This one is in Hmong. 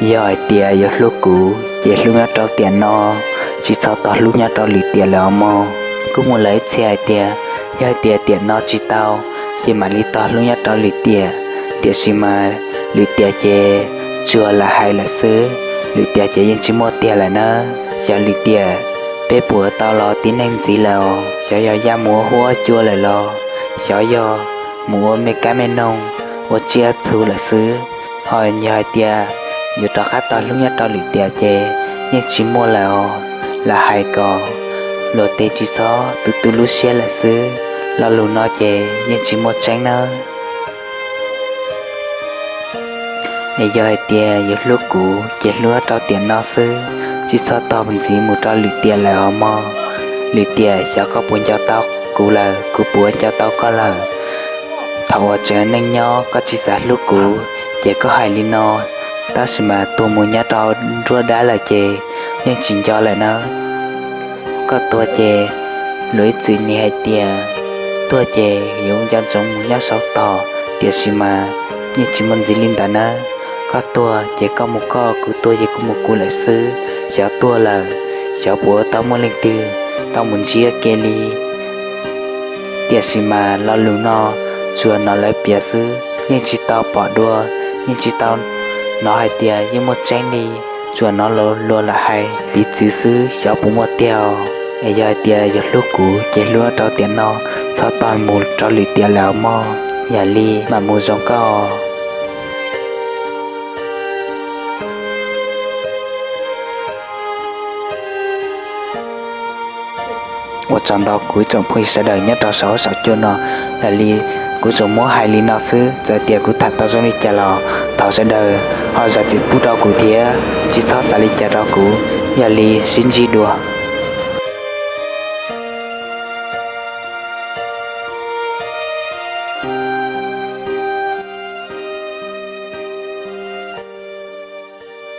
Yog hais tias yuav hlub kuv ces hlub nyob rau tiam no, tsis txhob tos hlub nyob rau lwm tiam lawm os mog. Kuj mus lawm ib txhia hais tias, yog hais tias tiam no tsis tau, ces mam li tos hlub nyob rau lwm tiam. Tiam sis mas lwm tiam ces tsuas lam hais lawm xwb, lwm tiam ces yeej tsis muaj tiag lawm nawb. Xyov lwm tiam peb puas tau los tib neeg ntxiv lawm os, xyov yog ya mus ua huab cua lawm los, xyov yog mus ua me kab me noog, ua tsiaj txhu lawm xwb. Ho yog hais tias yuav rov qab tos hlub nyob rau lwm tiam ces yeej tsis muaj lawm os. Lam hais kom luag tej tsis txhob tu tu lub siab lawm xwb, lo lus no ces yeej tsis muaj tseeb nawb. Es yog hais tias yuav hlub kuv ces hlub rau tiam no xwb, tsis txhob tos ntxiv mus rau lwm tiam lawm os mog. Lwm tiam xyov koj puas nco tau kuv lawm, kuv puas nco tau koj lawm. Thaum uas tseem neej nyob koj tsis xav hlub kuv, ces koj hais li no, tab sis mas tuag mus nyob rau nruab dab lawm ces yeej tsis nco lawm nawb. Koj tuag ces luag ib txwm nim hais tias tuag ces yuav nco ntsoov mus nyob saum tog, tiam sis mas yeej tsis muaj ntxiv li ntawd nawb. Koj tuag ces koj mus koj, kuv tuag ces kuv mus kuv lawm xwb. Xyov tuag lawm, xyov puas ua tau muaj leej twg tau mus ntsib ke li. Tiam sis mas lo lus no tsuas hnov lawv piav xwb, yeej tsis tau pom dua, yeej tsis tau hnov hais tias yeej muaj tseeb li, tsuas hnov luag lam hais piv txwv xwb, xyov puas muaj tiag. Es yog hais tias yuav hlub kuv ces hlub rau tiam no, txhob tos mus rau lwm tiam lawm os mog. Yam li mam mus zoo koj. Ua tsaug ntau kuv ib tsoom phooj ywg sawv daws nyob rau saum huab saum cua no. Yog li kuv tsuas muab hais li no xwb, txawm tias kuv tham tau zoo li cas los thov sawv daws ho zam txim pub rau kuv thiab tsis txhob xav li cas rau kuv. Yog li sib ntsib dua.